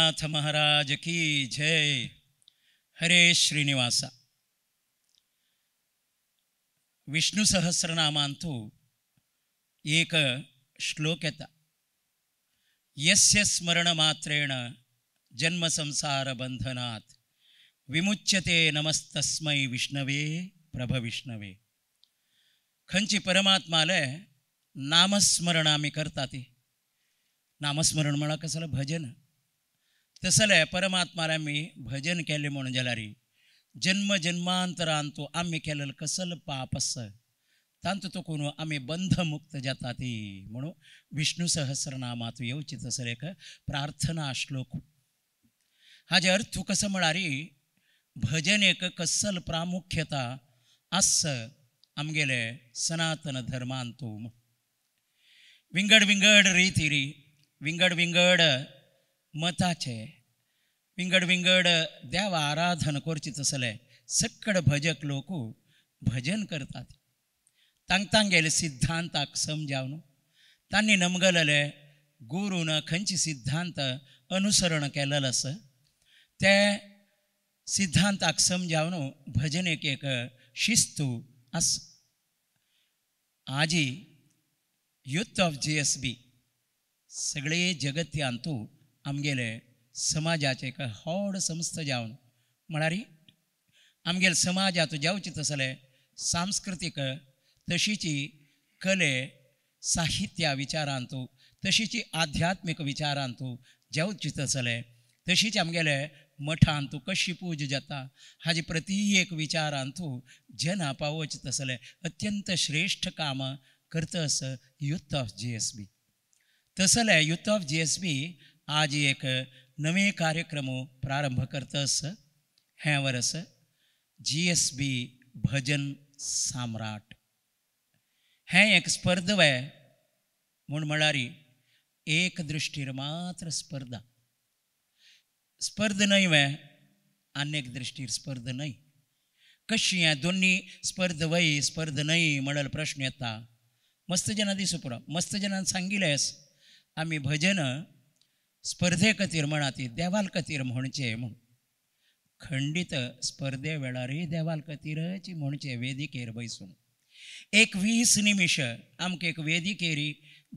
रंगनाथ महाराज की जय. हरे श्रीनिवासा. विष्णु सहस्रनामांतु एक श्लोक येता, यस्य स्मरण मात्रेण जन्म संसार बंधनात् विमुच्यते नमस्तस्मै विष्णवे प्रभविष्णवे. खंयची परमात्माले नामस्मरण आमी करता ती नामस्मरण म्हळ्यार कसलें भजन, तसलें परमात्माले आमी भजन केलें म्हणून जाल्यार जन्म जन्मांतरान तो आमी केलें कसल पाप आसा तांतूं तकून आमी बंधमुक्त जाता ती म्हणून विष्णु सहस्रनामांत येवची तसलें एक प्रार्थना श्लोक. हाजे अर्थ कसो म्हळ्यार भजन एक कसल प्रामुख्यता आस आमगेले सनातन धर्मांतू. विंगड विंगड रितीरी, विंगड विंगड मताचे, विंगड विंगड देव आराधन करची तसले सकड भजक लोक भजन करतात. तांगेले सिद्धांताक समजावन तांणी नमगलेले गुरून खंयचे सिद्धांत अनुसरण केलेलें आसा ते सिद्धांताक समजावन भजनेक एक शिस्तू आसा. आजी युथ ऑफ GSB सगळे जगत्यांतू आमगेले समाजाचे एक व्हड संस्था जावन म्हळ्यार आमगेले समाजांत जावचे तसले सांस्कृतीक तशीची कले साहित्या विचारांतू तशीची आध्यात्मीक विचारांतू जावचे तसले तशीच आमगेले मठांतू कशी पूज जाता हाजे प्रती एक विचारांतू जना पावोवचे तसले अत्यंत श्रेष्ठ काम करता आसा युथ ऑफ GSB. तसले युथ ऑफ GSB आज एक नवे कार्यक्रम प्रारंभ करता आसा. हें वर्स GSB भजन सम्राट हें एक स्पर्धा म्हूण म्हळ्यार एक दृश्टीर मात्र स्पर्धा, स्पर्धा न्हय वे आनी एक दृश्टीर स्पर्धा न्हय. कशी हें दोन्ही स्पर्धा वय स्पर्धा न्हय म्हणल प्रश्न येता. मस्त जनां दिसूं पुरो, मस्त जनान सांगिल्लें आमी भजन स्पर्धे खातीर म्हणा ती देवाल खातीर म्हणचें म्हूण. खंडीत स्पर्धे वेळारय देवाल खातीरच म्हणचें वेदिकेर बैसून एक 20 निमिश आमकां एक वेदिकेरी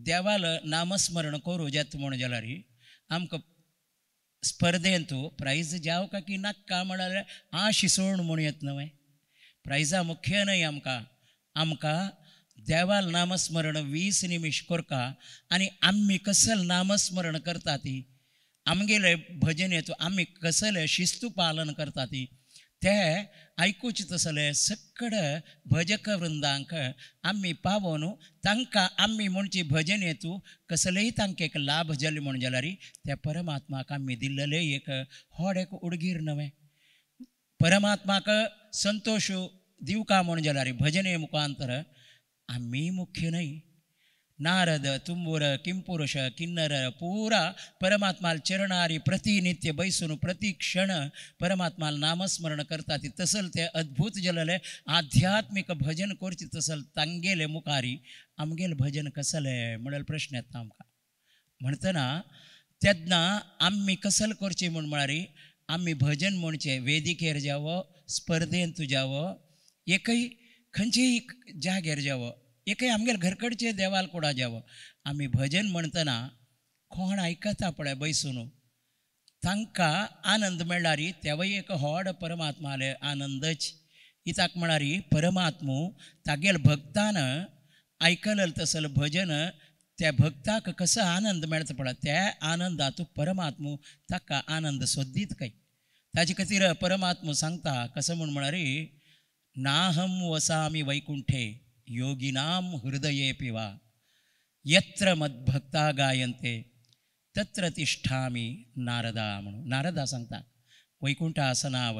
देवाल नामस्मरण करूं जाता म्हूण जाल्यार आमकां स्पर्धेंतू प्रायज जावं काय की नाका म्हळ्यार आश सोड म्हूण येत न्हय. प्रायजा मुख्य न्हय आमकां, आमकां देवाल नामस्मरण 20 निमिश करका आनी आमी कसल नामस्मरण करता ती आमगेले भजन येतो आमी कसले शिस्तू पालन करता ती ते आयकुचे तसले सकड भजक वृंदांक आमी पावोन तांकां आमी म्हणचे भजन येतू कसलेय तांकां एक लाभ जाले म्हूण जाल्यार त्या परमात्माक आमी दिल्लें एक व्हड एक उडगीर न्हय. परमात्माक संतोश दिवका म्हूण जाल्यार भजने मुखांतर आमी मुख्य न्हय. नारद तुम्बुर किंपुरुष किन्नर पुरा परमात्माल चरणारी प्रतिनित्य बैसून प्रति क्षण परमात्माल नामस्मरण करता ती तसल ते अद्भुत जलले आध्यात्मिक भजन करची तसल तांगेले मुखारी आमगेले भजन कसले म्हणल प्रश्न येता आमकां. म्हणटना तेन्ना आमी कसल करची म्हूण म्हळ्यार आमी भजन म्हणचें वेदिकेर जावो स्पर्धेंत जावो एकय खंयचेय जाग्यार जावो एकय आमगेले घरकडचे देवाल कुडा जावो आमी भजन म्हणटना कोण आयकता पळय बैसून तांकां आनंद मेळ्ळार तेवय एक व्हड परमात्माले आनंदच. इताक म्हळ्यार परमात्मो तागेल भक्तान आयकलें तसल भजन त्या भक्ताक कसो आनंद मेळटा पळय त्या आनंदातू परमात्मो ताका आनंद सोदीत काय. ताजे खातीर परमात्मो सांगता कसो म्हूण म्हळ्यार नाहं वसामि वैकुंठे योगिनां हृदये पिवा यत्र मद्भक्ता गायन्ते तत्र तिष्ठामि नारदा म्हणून. नारदा सांगता वैकुंठ आसनाव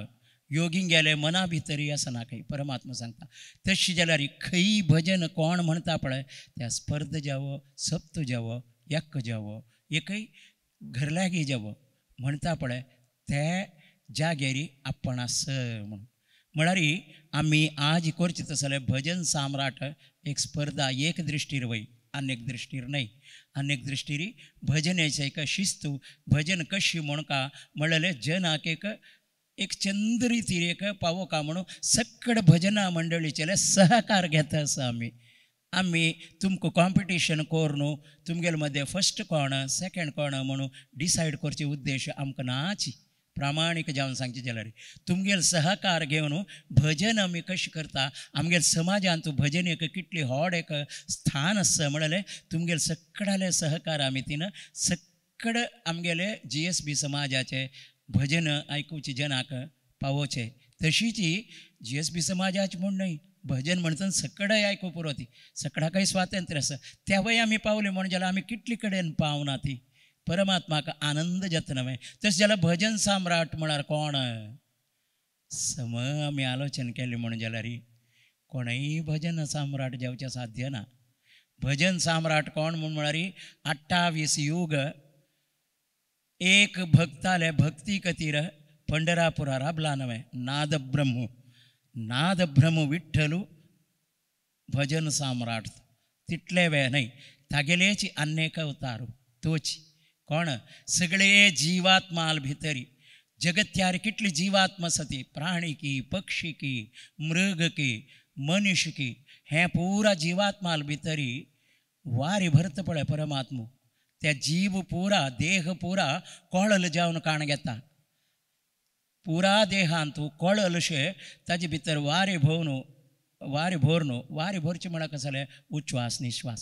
योगीं गेले मना भितरी आसना खंय परमात्मा सांगता. तशी जाल्यार खंय भजन कोण म्हणटा पळय त्या स्पर्ध जावो सप्त जावो यक्क जावो एकय घरलागी जावो म्हणटा पळय ते जागेरी आपण आस म्हणून. म्हळ्यार आमी आज करचे तसले भजन सम्राट एक स्पर्धा एक दृश्टीर वय. अनेक दृश्टीर न्हय. अनेक दृश्टीरी भजनेचे एक शिस्तू भजन कशी म्हणका म्हणलें जनाक एक एक चंद रितीर एक पावोका म्हणून सकड भजना मंडळीचेले सहकार घेता आसा. आमी आमी तुमकां कॉम्पिटिशन करून तुमगेले मदें फर्स्ट कोण सेकंड कोण म्हणून डिसायड करचे उद्देश आमकां नाची. प्रामाणीक जावन सांगचें जाल्यार तुमगेल सहकार घेवन भजन आमी कशें करता, आमगेल समाजांत भजन एक कितली व्हड एक स्थान आसा म्हणलें तुमगेल सगळ्याले सहकार आमी तिन सकड आमगेले GSB समाजाचे भजन आयकुचे जनाक पावोवचें. तशीच GSB समाजाचे म्हूण न्हय, भजन म्हणटना सकडाय आयकू पुरो, ती सकडाकय स्वातंत्र्य आसा. तेवय आमी पावले म्हूण जाल्यार आमी कितले कडेन पावना ती परमात्माक आनंद जाता न्हय. तशें जाल्यार भजन सम्राट म्हळ्यार कोण सम आमी आलोचन केलें म्हूण जाल्यार कोणूय भजन सम्राट जावचें साध्य ना. भजन सम्राट कोण म्हूण म्हळ्यार 28 युग एक भक्ताले भक्ती खातीर पंढरापुरा राबला न्हय, नादब्रह्म नादब्रह्म विठ्ठलू भजन सम्राट तितले वे न्हय, तागेलेची आन्नेक अवतार तोच कोण सगळे जीवात्माल भितरी जगत्यार कितली जीवात्मा आसा ती प्राणी की पक्षी की मृग की मनुष्य की हें पुरा जीवात्माल भितरी वारी भरत पळय परमात्मो. त्या जीव पुरा देह पुरा कोळल जावन काण घेता, पुरा देहांत कोळलशें ताजे भितर वारे भोवन वारे भोरन वारे भरचें म्हळ्यार कशें जालें उच्छ्वास निश्वास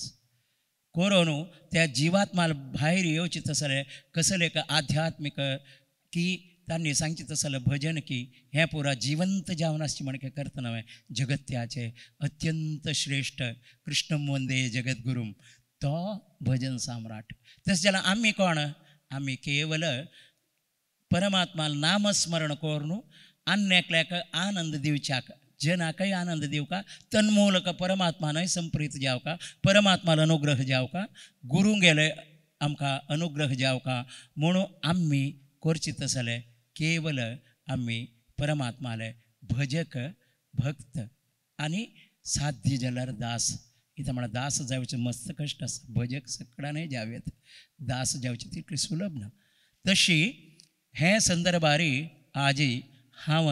करून त्या जिवात्माल भायर येवचें तसलें कसलें एक आध्यात्मीक की तांणी सांगचें तसलें भजन की हें पुरा जिवंत जावन आसचें म्हण करतना हांवें जगत्याचें अत्यंत श्रेश्ठ कृष्ण वंदे जगद्गुरूम तो भजन सम्राट. तशें जाल्यार आमी कोण, आमी केवल परमात्मा नामस्मरण करून अन्य एकल्याक आनंद दिवच्याक जनाकय आनंद दिवका तन्मूलक परमात्मानय संप्रीत जावका परमात्माल अनुग्रह जावका गुरूंगेले आमकां अनुग्रह जावका म्हणून आमी करची तसले केवल आमी परमात्माले भजक भक्त आनी साध्य जाल्यार दास. इथं म्हळ्यार दास जावचें मस्त कश्ट आसा, भजक सगळ्यांनी जावं दास जावचें तितलें सुलभ ना. तशी हे संदर्भारी आजी हांव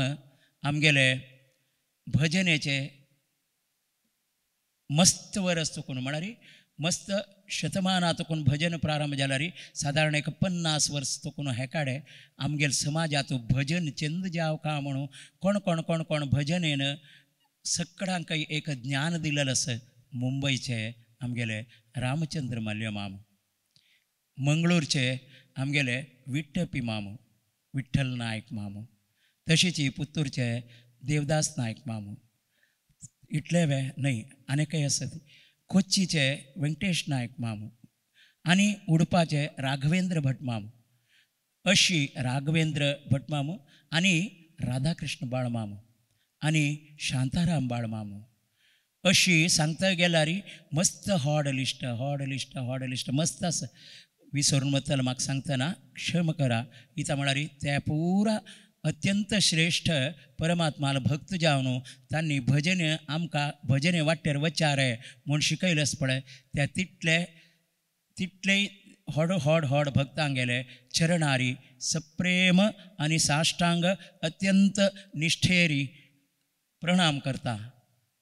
आमगेले भजनेचे मस्त वरस चुकून म्हळ्यार मस्त शतमाना चुकून भजन प्रारंभ जाल्यार सादारण एक 50 वर्स चुकून हे काडे आमगेल समाजांत भजन चंद जावका म्हणून कोण कोण कोण कोण भजनेन सगळ्यांकय एक ज्ञान दिलेलें आसा. मुंबयचे आमगेले रामचंद्र मल्य माम, मंगळूरचे आमगेले विठ्ठपी मामू विठ्ठल नायक मामू, तशीच पुत्तूरचे देवदास नायक मामू, इतले वे न्हय आनीकय आसत कोच्चीचे वेंकटेश नायक मामू आनी उडपाचे राघवेंद्र भट मामू, अशी राघवेंद्र भट मामू आनी राधाकृष्ण बाळ मामू आनी शांताराम बाळ मामू अशी सांगता गेल्यार मस्त हॉड लिस्ट हॉड लिस्ट हॉड लिस्ट मस्त आसा. विसरून वतलो म्हाका सांगतना क्षम करा. इता म्हळ्यार त्या पुरा अत्यंत श्रेश्ठ परमात्माल भक्त जावन तांणी भजन आमकां भजने वाटेर वचारे म्हूण शिकयलें आसा पळय त्या तितले तितले होड होड होड भक्तांगेले चरणारी सप्रेम आनी साष्टांग अत्यंत निष्ठेरी प्रणाम करता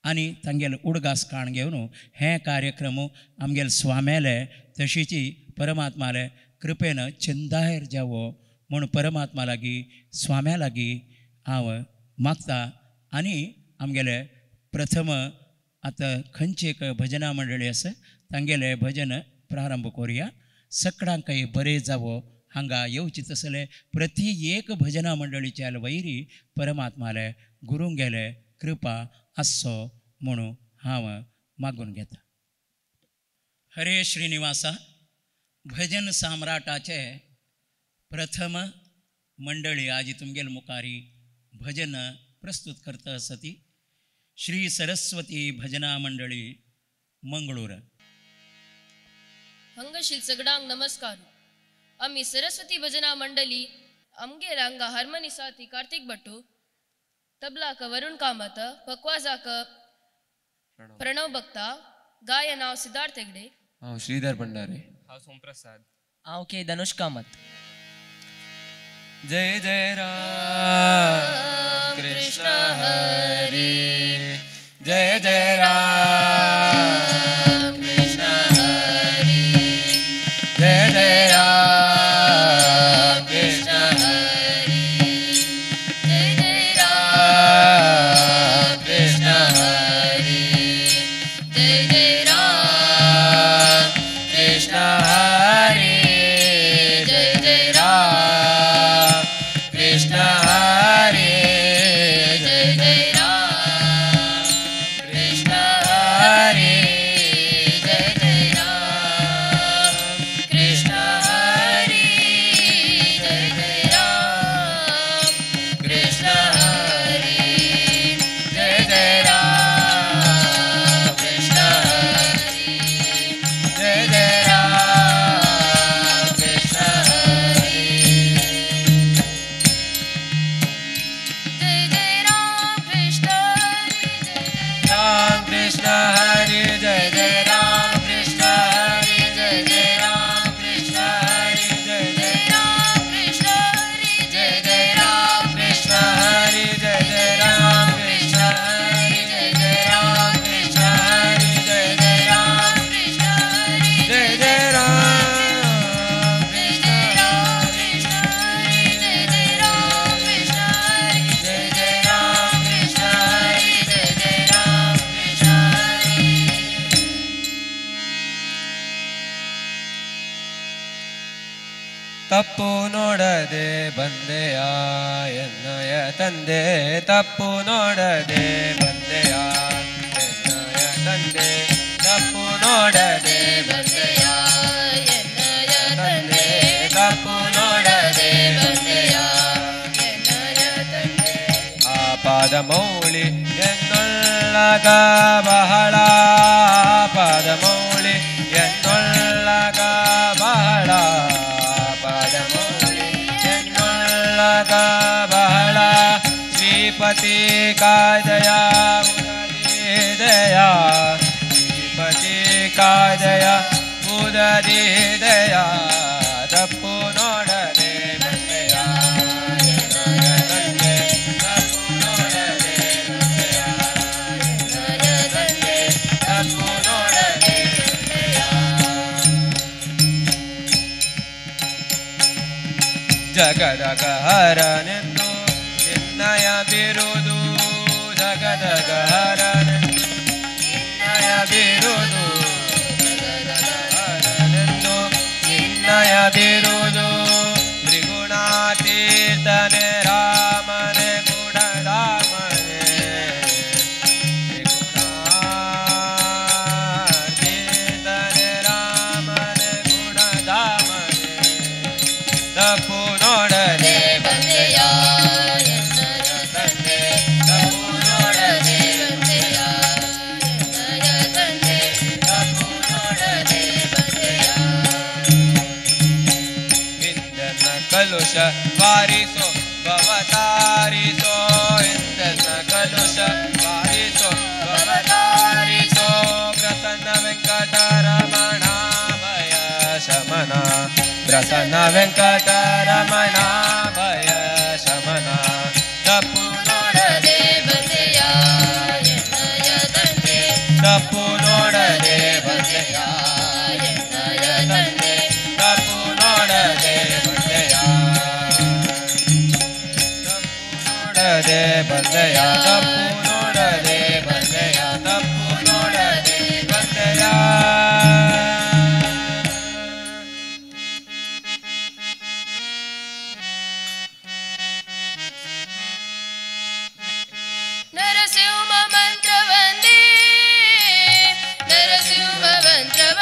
आनी तांगेले उडगास काण घेवन हे कार्यक्रम आमगेले स्वाम्याले तशीच परमात्माले कृपेन चंदायर जावो म्हूण परमात्मा लागीं स्वाम्या लागीं हांव मागता. आनी आमगेले प्रथम आतां खंयची एक भजना मंडळी आसा तांगेले भजन प्रारंभ करुया. सगळ्यांकय बरें जावो हांगा येवचें तसले प्रति एक भजना मंडळीच्या वैरी परमात्माले गुरूंगेले कृपा आसचो म्हणून हांव मागून घेता. हरे श्रीनिवासा. भजन सम्राटाचे प्रथम मंडळी आज तुमगेल मुखारी भजन प्रस्तुत करता आसा ती श्री सरस्वती भजना मंडळी मंगळूर. हंगशील सगळ्यांक नमस्कार. आमी सरस्वती भजना मंडळी आमगेर हांगा हार्मोनी साथी कार्तिक भट्टू, तबलाक वरुण कामत, पक्वाजाक प्रणव भक्ता, गायनाव सिद्धार्थ हेगडे, हांव श्रीधर भंडारे. हांव सोमप्रसाद. हांव के धनुष कामत. जय जय राम कृष्ण हरी, जय जय राम कृष्ण हरी, जय जय राम कृष्ण हरी, जय जय राम कृष्ण हरी, जय जय राम कृष्ण हरी, जय जय राम कृष्ण हरी, जय जय राम कृष्ण हरी, जय जय राम कृष्ण हरी, जय जय राम कृष्ण हरी, जय जय राम कृष्ण हरी, जय जय राम कृष्ण हरी, जय जय राम कृष्ण हरी, राम कृष्ण हरी, जय जय राम कृष्ण हरी, जय जय राम कृष्ण हरी, जय जय राम कृष्ण हरी, जय जय राम कृष्ण हरी, जय जय राम कृष्ण हरी, जय जय राम कृष्ण हरी, जय जय राम कृष्ण हरी, जय जय राम जय जय राम कृष्ण हरी, जय जय राम कृष्ण हरी, जय जय राम कृष्ण हरी, जय जय राम कृष्ण हरी. ತಪ್ಪು ನೋಡದೆ ಬಂದೆಯ ಎನ್ನಯ ತಂದೆ, ತಪ್ಪು ನೋಡದೆ ಬಂದೆಯ ಎನ್ನಯ ತಂದೆ, ತಪ್ಪು ನೋಡದೆ ಬಂದೆಯ ಎನ್ನಯ ತಂದೆ, ತಂದೆ, ತಪ್ಪು ನೋಡದೆ ಬಂದೆಯ ಎನ್ನಯ ತಂದೆ, ಆಪಾದ ಮೌಳಿ ಎನ್ನೊಳ್ಳಗ ಬಹಳ, ಪಾದ ಮೌಳಿ ಎನ್ನೊಳ್ಳಗ ಬಹಳ, ಪಾದ ಮೌಳಿ ಎನ್ನೊಳ್ಳಗ ಬಹಳ, ಶ್ರೀಪತಿ ಕಾದಯ ಉದಯ, ಶ್ರೀಪತಿ ಕಾದಯ ಉದರಿದಯ, ತಪ್ಪು ನೋಡದೆ ಬಂದೆಯ ತಂದೆ, ತಪ್ಪು ನೋಡದೆ ಬಂದೆಯ ಎನ್ನಯ ತಂದೆ, ತಪ್ಪು ನೋಡದೆ ಜಗದಗಹರನೆಂದು ನಿನ್ನಯ ಬಿರುದು, ಜಗದಗಹರನೆಂದು ನಿನ್ನಯ ಬಿರುದು, ಜಗದಗಹರನೆಂದು ನಿನ್ನಯ ಬಿರುದು, ತ್ರಿಗುಣಾತೀತನೆ ರಾಮನೆ ಗುಣರಾಮನೆ, ತ್ರಿಗುಣಾತೀತನೆ ರಾಮನೆ ಗುಣಧಾಮನೆ, ತಪ್ಪು ನೋಡದೆ ಬಂದೆಯ ಎನ್ನಯ ತಂದೆ, ತಪ್ಪು ನೋಡದೆ ಬಂದೆಯ ಎನ್ನಯ ತಂದೆ, ತಪ್ಪು ನೋಡದೆ ಬಂದೆಯ ಇಂದನ ಕಲುಷ ವಾರಿಸೋ ಭವತಾರಿಸೋ, ಇಂದನ ಕಲುಷ ವಾರಿಸೋ ಭವತಾರಿಸೋ, ಪ್ರಸನ್ನ ವೆಂಕಟರಮಣ ಭಯ ಶಮನ, ಪ್ರಸನ್ನ ವೆಂಕಟರಮಣ ಭಯ ಶಮನ, ತಪ್ಪು ನೋಡದೆ ಬಂದೆಯ ಎನ್ನಯ ತಂದೆ, ತಪ್ಪು ನೋಡದೆ ಬಂದೆಯ ಎನ್ನಯ ತಂದೆ, ತಪ್ಪು ನೋಡದೆ ಬಂದೆಯ, ತಪ್ಪು ನೋಡದೆ ಬಂದೆಯ, ತಪ್ಪು ನೋಡದೆ ಬಂದೆಯ, ತಪ್ಪು ನೋಡದೆ ಬಂದೆಯ. ನರಸಿಂಹ ಮಂತ್ರವಂದೇ, ನರಸಿಂಹ ಮಂತ್ರವ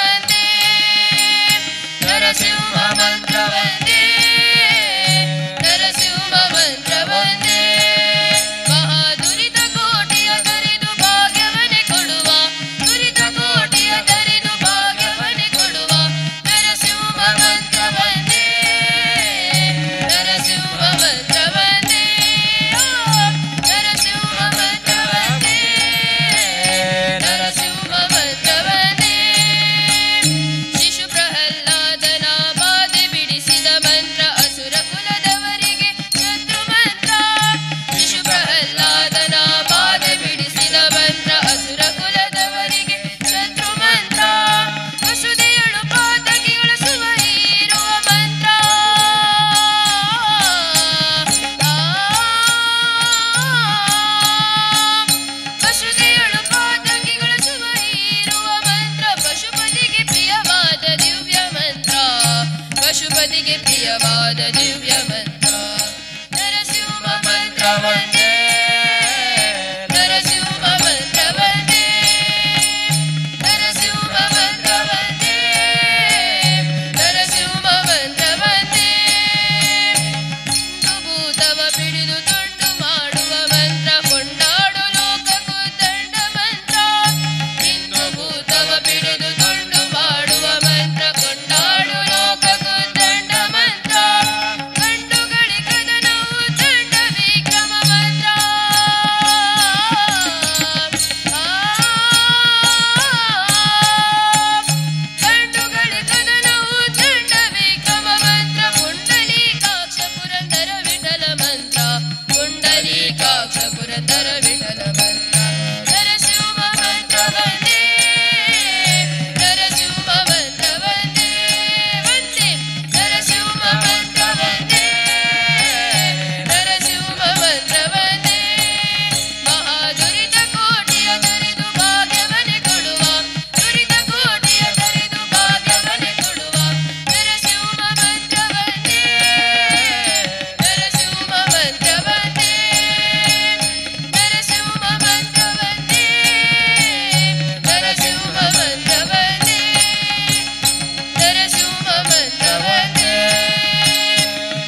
ಪತಿಗೆ ಪ್ರಿಯವಾದ ದಿವ್ಯ ಮಂತ್ರ ನರಸಿಂಹ ಮಂತ್ರ ವಂದೇ ನರಸಿಂಹ ಮಂತ್ರ ವಂದೇ ನರಸಿಂಹ ಮಂತ್ರ ವಂದೇ ನರಸಿಂಹ ಮಂತ್ರ ವಂದೇ ಭೂತವ ಪಿಡಿದು ತುಂಡು ಮಾಡುವ ಮಂತ್ರ ಕೊಂಡಾಡು ಲೋಕಕ್ಕೂ ದಂಡ ಮಂತ್ರ ಹಿಂದೂ ಭೂತವ ಪಿಡಿದು ತುಂಡು ಮಾಡುವ ಮಂತ್ರ ಕೊಂಡಾಡು ಲೋಕಕ್ಕೂ ದಂಡ ಮಂತ್ರ ಗಂಡುಗಳಿ ಕದನವು ದಂಡ ವಿಕ್ರಮ ಮಂತ್ರ ಗಂಡುಗಳಿ ಕದನವು ದಂಡ ವಿಕ್ರಮ ಮಂತ್ರ ಪುಂಡಲೀಕಾಕ್ಷ ಪುರಂದರ ವಿಠಲ ಮಂತ್ರ ಪುಂಡಲೀಕಾಕ್ಷ ಪುರಂದರ ವಿಠಲ ಮಂತ್ರ ನರಸಿಂಹ ಮಂತ್ರ ವಂದೇ ನರಸಿಂಹ ಮಂತ್ರ ವಂದೇ ವಂದೇ ನರಸಿಂಹ ಮಂತ್ರ ವಂದೇ ನರಸಿಂಹ ಮಂತ್ರ ವಂದೇ ಮಹಾದುರಿತ ಕೋಟಿಯ ತೊರೆದು ಭಾಗ್ಯವನೆ ಕೊಡುವ ದುರಿತ ಕೋಟಿಯ ತೊರೆದು ಭಾಗ್ಯವನೆ ಕೊಡುವ ನರಸಿಂಹ ಮಂತ್ರ ವಂದೇ ನರಸಿಂಹ ಮಂತ್ರ ವಂದೇ ನರಸಿಂಹ ಮಂತ್ರ ವಂದೇ ನರಸಿಂಹ ಮಂತ್ರ ವಂದೇ ನರಸಿಂಹ ಮಂತ್ರ ವಂದೇ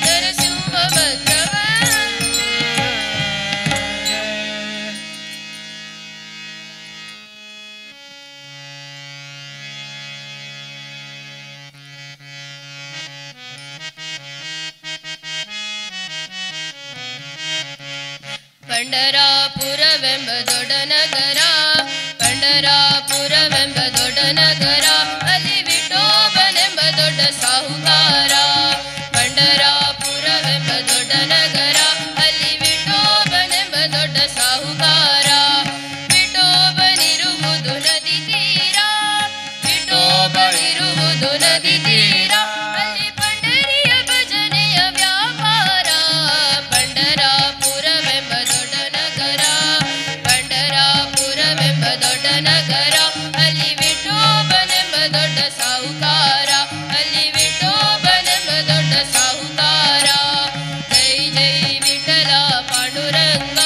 ನರಸಿಂಹ ಮಂತ್ರ ವಂದೇ. ಪಂಡರಾಪುರವೆಂಬ ದೊಡ್ಡ ನಗರ ಪಂಡರಾಪುರವೆಂಬ ದೊಡ್ಡ ನಗರ ಅಲ್ಲಿ ವಿಠೋಬನೆಂಬ ದೊಡ್ಡ ಸಾಹುಕಾರ ಪಂಡರಾಪುರವೆಂಬ ದೊಡ್ಡ ನಗರ ಅಲ್ಲಿ ವಿಠೋಬನೆಂಬ ದೊಡ್ಡ ಸಾಹುಕಾರ ವಿಠೋಬನಿರುವುದು ನದಿ ತೀರ ವಿಠೋಬನಿರುವುದು ನದಿ ತೀರ ಅಲ್ಲಿ ಪಂಡರಿಯ ಭಜನೆಯ ವ್ಯಾಪಾರ ಪಂಡರಾಪುರವೆಂಬ ದೊಡ್ಡ ನಗರ ಪಂಡರಾಪುರವೆಂಬ ದೊಡ್ಡ ನಗರ ಅಲ್ಲಿ ವಿಠೋಬನೆಂಬ ದೊಡ್ಡ ಸಾಹುಕಾರ ಅಲ್ಲಿ ವಿಠೋಬನೆಂಬ ದೊಡ್ಡ ಸಾಹುಕಾರ ಜೈ ಜೈ ವಿಠಲ ಪಾಂಡುರಂಗ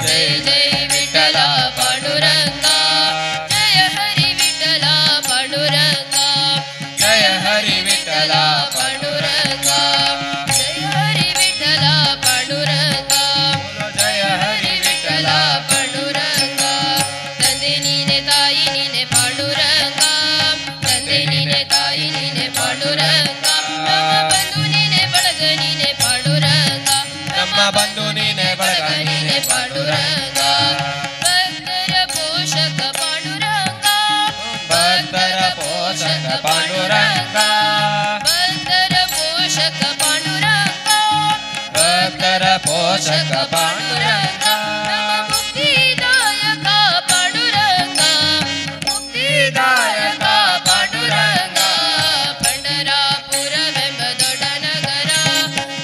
ಜೈ ಜೈ ವಿಠಲ ಪಾಂಡುರಂಗ ಜಯ ಹರಿ ವಿಠಲ ಪಾಂಡುರಂಗ ಜಯ ಹರಿ ವಿಠಲ ಪಾಂಡುರಂಗ ಜಯ ಹರಿ ವಿಠಲ ಪಾಂಡುರಂಗ ಜಯ ಹರಿ ಹರಿ ವಿಠಲ ವಿಠಲ ಪಾಂಡುರಂಗ ತಂದೆ ನೀನೆ ತಾಯಿ ನೀನೆ ಪಾಂಡುರಂಗ ತಂದೆ ನೀನೆ ತಾಯಿ ನೀನೆ ಪಾಂಡುರಂಗ ನಮ್ಮ ಬಂಧು ನೀನೆ ಬಳಗ ನೀನೆ ಪಾಂಡುರಂಗ ನಮ್ಮ ಬಂಧು ನೀನೆ ಬಳಗ ನೀನೆ ಪಾಂಡುರಂಗ ಭಕ್ತರ ಪೋಷಕ ಪಾಂಡುರಂಗ ಭಕ್ತರ ಪೋಷಕ ಪಾಂಡುರಂಗ ಭಕ್ತರ ಪೋಷಕ ಪಾಂಡುರಂಗ ಭಕ್ತರ ಪೋಷಕ ಪಾಂಡುರಂಗ ನಮ್ಮ ಮುಕ್ತಿದಾಯಕ ಪಾಂಡುರಂಗ ಮುಕ್ತಿದಾಯಕ ಪಾಂಡುರಂಗ ಪಂಡರಾಪುರವೆಂಬ ದೊಡ್ಡ ನಗರ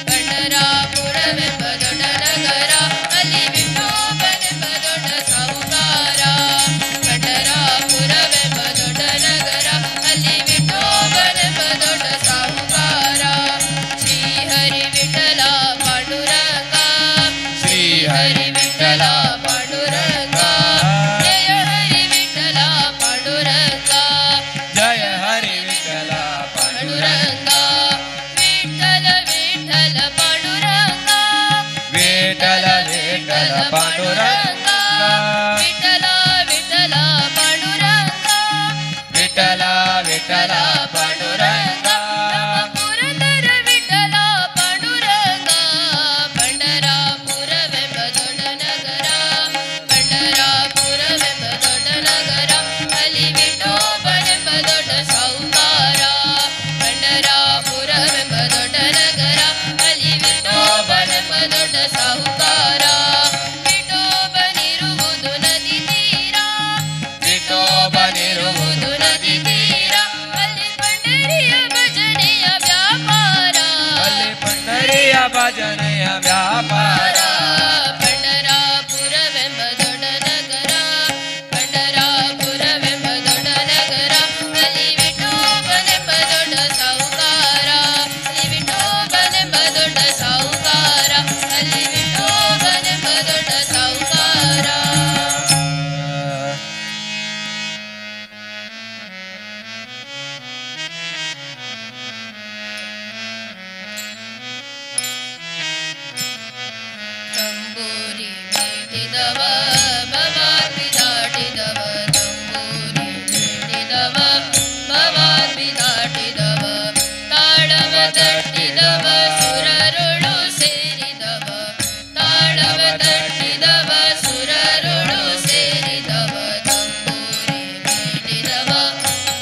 ಪಂಡರಾಪುರವೆಂಬ ದೊಡ್ಡ ನಗರ ಅಲ್ಲಿ ವಿಠೋಬನೆಂಬ ದೊಡ್ಡ ಸಾಹುಕಾರ ಪಂಡರಾಪುರವೆಂಬ ದೊಡ್ಡ ನಗರ ಅಲ್ಲಿ ವಿಠೋಬನೆಂಬ ದೊಡ್ಡ ಸಾಹುಕಾರ ಶ್ರೀ ಹರಿ ವಿಠಲ ಪಾಂಡುರಂಗ ಶ್ರೀ ಹರಿ ವಿಠಲ ಪಾಂಡುರಂಗ ಜಯ ಹರಿ ವಿಠಲ ಪಾಂಡುರಂಗ ಜಯ ಹರಿ ವಿಠಲ ಪಾಂಡುರಂಗ ವಿಠಲ ವಿಠಲ ಪಾಂಡುರಂಗ ವಿಠಲ ವಿಠಲ ಪಾಂಡುರಂಗ ವಿಠಲ ವಿಠಲ ಪಾಂಡುರಂಗ ವಿಠಲ ವಿಠಲ ಪಾಂಡುರಂಗ ನಮ್ಮ ಪುರಂದರ ವಿಠಲ ಪಾಂಡುರಂಗ ಪಂಡರಾಪುರವೆಂಬ ದೊಡ್ಡ ನಗರ ಪಂಡರಾಪುರವೆಂಬ ದೊಡ್ಡ ನಗರ ಅಲ್ಲಿ ವಿಠೋಬನೆಂಬ ದೊಡ್ಡ ಸಾಹುಕಾರ ಪಂಡರಾಪುರವೆಂಬ ದೊಡ್ಡ ನಗರ ಅಲ್ಲಿ ವಿಠೋಬನೆಂಬ ದೊಡ್ಡ ಸಾಹುಕಾರ ವಿಠೋಬನಿರುವುದು ನದಿ ತೀರ ವಿಠೋಬನಿರುವುದು ನದಿ ತೀರ ಅಲ್ಲಿ ಪಂಡರಿಯ ಭಜನೆಯ ವ್ಯಾಪಾರ ಅಲ್ಲಿ ಪಂಡರಿಯ ಭಜನೆಯ ವ್ಯಾಪಾರ ಪಂಡರಾಪುರವೆಂಬ ದೊಡ್ಡ ನಗರ ಪಂಡರಾಪುರವೆಂಬ ದೊಡ್ಡ ನಗರ ಅಲ್ಲಿ ವಿಠೋಬನೆಂಬ ದೊಡ್ಡ ಸಾಹುಕಾರ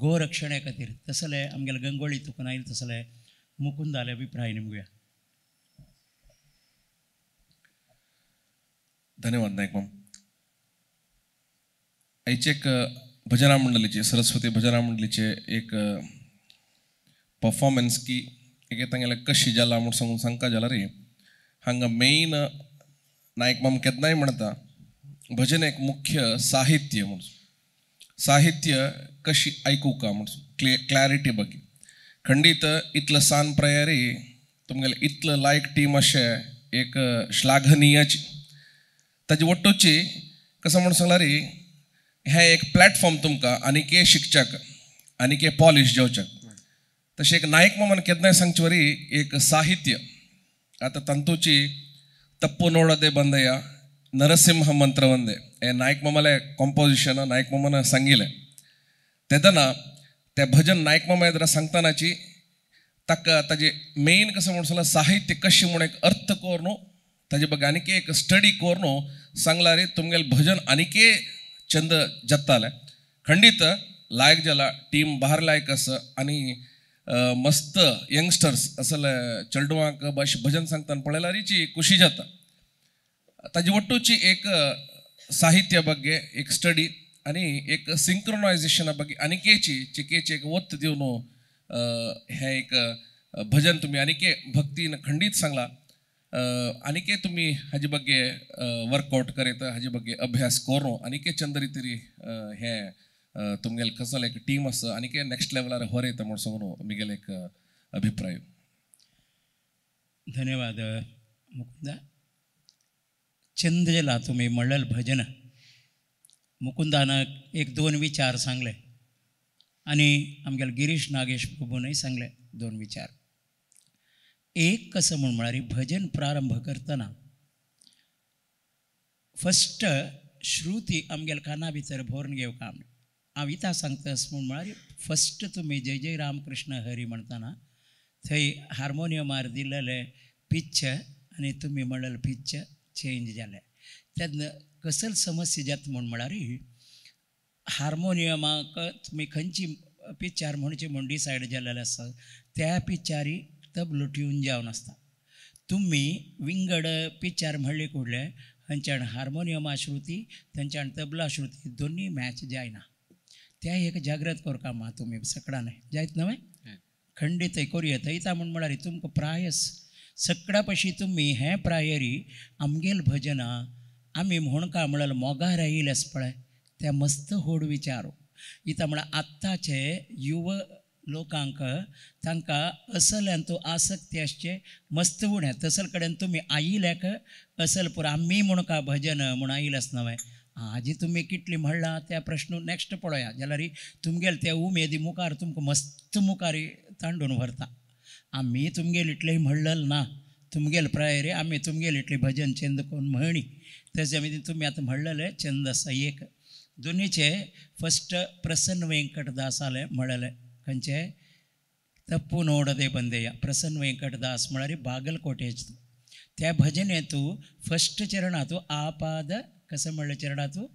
गोरक्षणे खातीर तसले आमगेले गंगोळी तुका आयल तसले मुकुंदाले अभिप्राय निमगुया. धन्यवाद नायक माम. आयचे एक भजना मंडळीचे सरस्वती भजना मंडळीचे एक परफॉर्मन्स की एक तांगेले कशी जाला म्हूण सांगून सांगका जाल्यार हांगा मेन नायक माम केन्नाय म्हणटा भजन एक मुख्य साहित्य म्हूण साहित्य कशी आयकुका म्हूण क्लॅरिटी बगी खंडीत इतलो सान प्रयारी तुमगेले इतलो लायक टीम अशें एक श्लाघनीयची ताजी वट्टूची कसं म्हूण सांगल्यार हें एक प्लॅटफॉर्म तुमकां आनीक शिकच्याक आनीक पॉलिश जावच्याक. तशें एक नायक मामान केन्नाय सांगचे वरी एक साहित्य आतां तांतूची तप्पू नोडदे बंदया नरसिंह मंत्र वंदे हे नायक मामाले कॉम्पोजिशन नायक मामान सांगिलें तेन्ना तें भजन नायक मामा येदरा सांगतानाची ताका ताजे मेन कसं म्हूण सांगल्यार साहित्य कशें म्हूण एक अर्थ करून ताजे ಬಗ್ಗೆ आनीक एक स्टडी करून सांगल्यार तुमगेलें भजन आनीक चंद जातालें. खंडीत लायक जाला टीम बाहर लायक आसा आनी मस्त यंगस्टर्स असले चेडवांक बश भजन सांगतना पळयल्यारीची खुशी जाता. ताजी वट्टूची एक साहित्य ಬಗ್ಗೆ एक स्टडी आनी एक सिंक्रोनायझेशना ಬಗ್ಗೆ आनीकेची चिकेची एक वत दिवन हें एक भजन तुमी आनीके भक्तीन खंडीत सांगला आनीके तुमी हाजे ಬಗ್ಗೆ वर्कआउट करीत हाजे ಬಗ್ಗೆ अभ्यास करून आनीके चंद रितीरी हें तुमगेले कसल एक टीम आसा आनीके नेक्स्ट लेवलार व्हरयता म्हूण सांगून मिगेले एक अभिप्राय. धन्यवाद मुकुंदा. चंद जाला तुमी म्हणलें भजन मुकुंदान एक दोन विचार सांगले आनी आमगेले गिरीश नागेश प्रभूनय सांगले दोन विचार. एक कसं म्हूण म्हळ्यार भजन प्रारंभ करतना फस्ट श्रुती आमगेले काना भितर भरून घेवंक आमी हांव इतां सांगता म्हूण म्हळ्यार फस्ट तुमी जय जय रामकृष्ण हरी म्हणटना थंय हार्मोनियमार दिलेलें पिच्च आनी तुमी म्हणलेलें पिच्च चेंज जालें तेन्ना कसल समस्या जाता म्हूण म्हळ्यार हार्मोनियमाक तुमी खंयची पिच्चार म्हणचे म्हूण डिसायड जाल्लें आसा त्या पिच्चारी तबलो ट्यून जावन आसता. तुमी विंगड पिच्चार म्हणले कुडले खंयच्यान हार्मोनियमा श्रुती थंयच्यान तबला श्रुती दोन्ही मॅच जायना. त्या एक जागृत करका मा तुमी सकडान जायत न्हय खंडीत करूया थंयता म्हूण म्हळ्यार तुमकां प्रायस सगळ्या पशी तुमी हें प्रायरी आमगेल भजनां आमी म्हणका म्हळ्यार मोगार आयिल्ले आसा पळय ते मस्त होड विचार इतां म्हळ्यार आत्ताचे युव लोकांक तांकां असल्यान तो आसक्ती आसचे मस्त उणें तसल कडेन तुमी आयिल्ल्याक असल पुरो आमी म्हणका भजन म्हूण आयिल्लें आसा न्हय आजी तुमी कितली म्हणलां त्या प्रश्न नेक्स्ट पळोवया जाल्यार तुमगेले ते उमेदी मुखार तुमकां मस्त मुखार तांडून व्हरता. आमी तुमगेले इतलें म्हणलें ना तुमगेले प्रायरी आमी तुमगेले इतलें भजन चंद कोण म्हणी तशें आमी तुमी आतां म्हणलेलें चंद आसा एक दोनीचे फस्ट प्रसन्न वेंकटदासालें म्हणलें खंयचें तप्पू नोडदे बंदेया प्रसन्न वेंकटदास म्हळ्यार बागलकोटेचो त्या भजनेंतू फस्ट चरणांतू आपाद कसं म्हणलें चरणांतू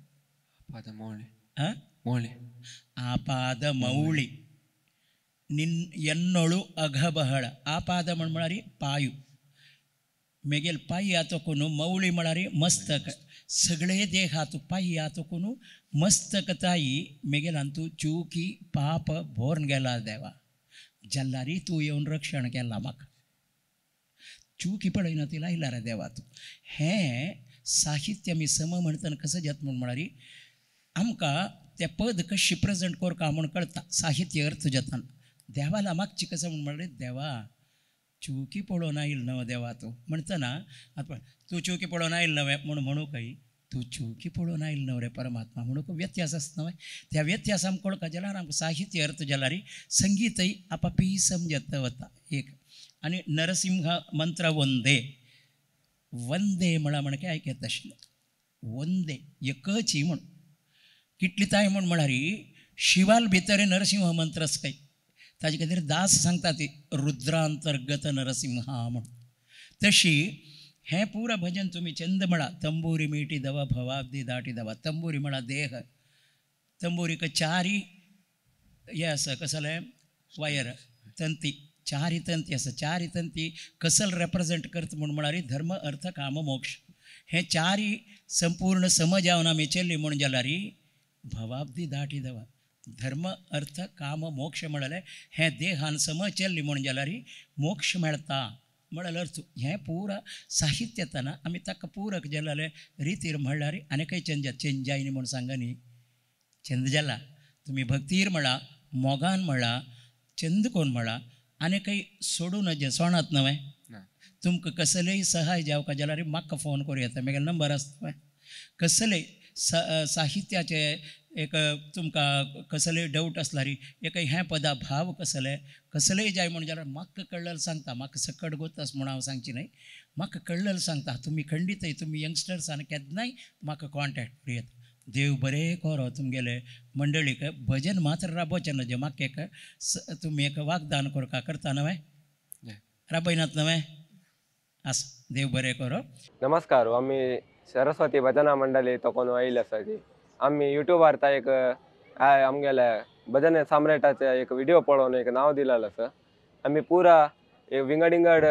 आपाद मौळी निन एन्नोळू अघबहळ आपाद म्हण म्हळ्यार पायू मेगेल पायी आतोकून मौळी म्हळ्यार मस्तक सगळे देहातू पायी आतोकून मस्तक ताई मेगेल अंतू चुकी पाप भोरन गेला देवा जल्लारी तूं येवन रक्षण केलां म्हाका चुकी पळयना ती लायला रे देवा तूं. हें साहित्य आमी सम म्हणटना कसं जाता म्हूण म्हळ्यार आमकां तें पद कशी प्रेजेंट करका म्हूण कळटा साहित्य अर्थ जातना देवाला मागची कसं म्हूण म्हळ्यार देवा चुकी पळोवन आयल न्हय देवा तूं म्हणटना आतां तूं चुकी पळोवन आयल न्हय म्हूण म्हणूं काय तूं चुकी पळोवन आयल न्हय रे परमात्मा म्हणूंक व्यत्यास आसता न्हय त्या व्यत्यास आमकां कळका जाल्यार आमकां साहित्य अर्थ जाल्यार संगीतय आपापी समजत वता. एक आनी नरसिंह मंत्र वंदे वंदे म्हळ्यार म्हणके आयकत आशिल्लें वंदे एकची म्हूण कितली ताय म्हूण म्हळ्यार शिवाल भितर नरसिंह मंत्र आसा काय ताजे खातीर दास सांगता ती रुद्रांतर्गत नरसिंहा म्हूण. तशी हें पुरा भजन तुमी चंद म्हणा तंबुरी मिटी दवा भवाब्दी दाटी दवा तंबुरी म्हणा देह तंबुरीक चारी हें आसा कसलें वायर तंती, चारी तंती आसा. चारी तंती कसल रेप्रेजेंट करता म्हूण म्हळ्यार धर्म अर्थ काम मोक्ष. हें चारी संपूर्ण समज जावन आमी चल्ली म्हूण जाल्यार भवाब्दी दाटी दवा. धर्म अर्थ काम मोक्ष म्हळ्यार हें देहान समज चल्ली म्हूण जाल्यार मोक्ष मेळटा म्हळ्यार अर्थ. हें पुरा साहित्य येतना आमी ताका पूरक जाल्यार रितीर म्हणल्यार आनीकय चेंज चेंज जायनी म्हूण सांगा न्ही. चेंज जाला तुमी भक्तीर म्हळा, मोगान म्हळा, चंद कोण म्हळा, आनीकय सोडून जें सोणात न्हय. तुमकां कसलेय सहाय जावका जाल्यार म्हाका फोन करूं येता, म्हगेलो नंबर आसता. कसलेय साहित्याचे एक तुमकां कसलेय डावट आसल्यार एक हें पदा भाव कसले कसलेय जाय म्हूण जाल्यार म्हाका कळ्ळें सांगता. म्हाका सकट गोतास म्हूण हांव सांगची न्हय, म्हाका कळ्ळें सांगता. तुमी खंडीतय तुमी यंगस्टर्स आनी केन्नाय म्हाका कॉन्टेक्ट करूं येता. देव बरें करो तुमगेले मंडळीक. भजन मात्र राबोवचें न्हय, म्हाका एक तुमी एक वागदान करका करता न्हय, राबयनात न्हय. आसूं, देव बरें करो. नमस्कार, आमी सरस्वती भजना मंडळी तकोन आयिल्ले आसा. आमी युट्यूबार एक आमगेले भजन सम्राटाचे एक व्हिडिओ पळोवन एक नांव दिलेलें आसा. आमी पुरा एक विंगड विंगड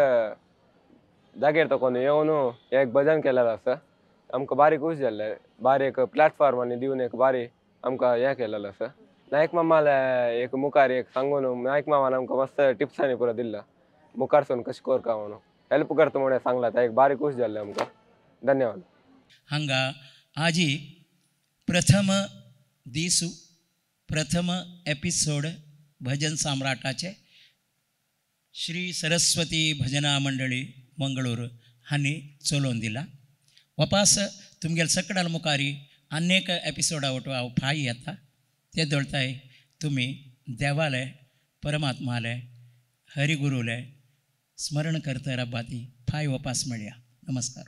जागेर तकोन येवन एक भजन केलेलें आसा. आमकां बारी खूश जाल्लें, बारी एक प्लॅटफॉर्म आनी दिवन एक बारी आमकां हें केलेलें आसा. नायक मामाले एक मुखार एक सांगून नायक मामान आमकां मस्त टिप्सांनी पुरो दिल्ला, मुखारसून कशें करका म्हणून हेल्प करता म्हणून सांगला. एक बारी खूश जाल्लें आमकां. धन्यवाद. हांगा आजी प्रथम दीसु प्रथम एपिसोड भजन सम्राटाचे श्री सरस्वती भजना मंडळी मंगळूर हांणी चलोवन दिला. वापास तुमगेले सकडाल मुखारी अनेक एपिसोडा वटो हांव फाय येता. ते दळताय तुमी देवाले परमात्माले हरिगुरूले स्मरण करता रब्बाती फाय वापास मेळया. नमस्कार.